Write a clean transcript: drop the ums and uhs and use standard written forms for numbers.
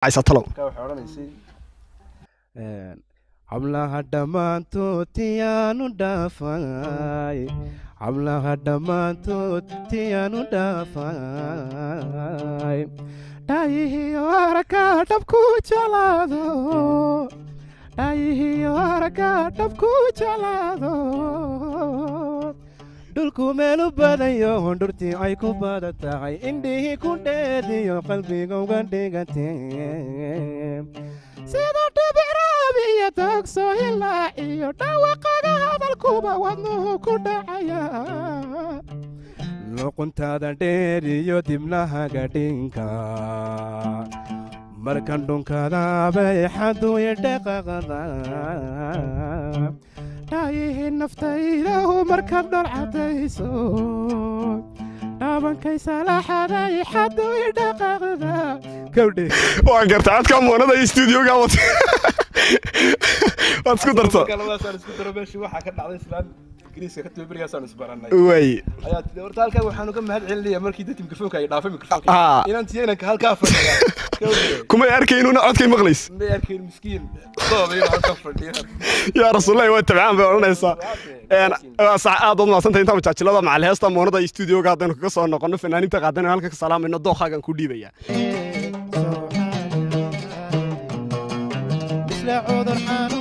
Dhacaysaa talow? Marka waxay odhanaysay Hablaha dhammaantood tiyaanu dhaafay, hablaha dhammaantood tiyaanu dhaafay, dhaayihiyo aragga dhabku jeclaado, dhaayihiyo aragga dhabku jeclaado, dhulku meelu badayo, dhurtii ay ku badan tahay, indhihii ku dheediyo, qalbiga uga dhigatee, sida dhibic roob iyo doogso hilaac iyo dhawaqaga hadalkuba wadnuhu ku dhacaya, luquntaada dheer iyo dibnahaga dhinka, markan dhunkadaabay xadu idhaqaqada, dhaayihii naftaydahu markaad dhol cadayso, dhaabankay salaaxaday xadu idhaqaqda, kawdhe. Waan gartay. Codka moonada iyo stuudioga wata waad isku darto. Marka labadaasaan isku daro, meeshii waxaa ka dhacday islaan Ingiriiska ka timi, berigaasaan isbaranay, Way. ayaa tidhi, "Horta halkaa waxaanu ka mahad celinaya markii dadki mikrofoonka ay dhaafay mikrofoonka inantiyo inanka halkaa fadhiya." Kawdhe. Kumay arkaynuna, codkay maqlays. May arkayn, miskiin dooba inuu halkaa fadhiyo. Yaa rasuullahi, waa tabcaan bay odhanaysaa. Waa sax, aad baad mahadsantahay. Intaa majaajilada macal heesta moonada iyo stuudioga haddaynu kaga soo noqono, fanaaniinta qaadanayno, halka ka salaamayno, dookhaagan ku dhiibaya. Misle cudur xanuun.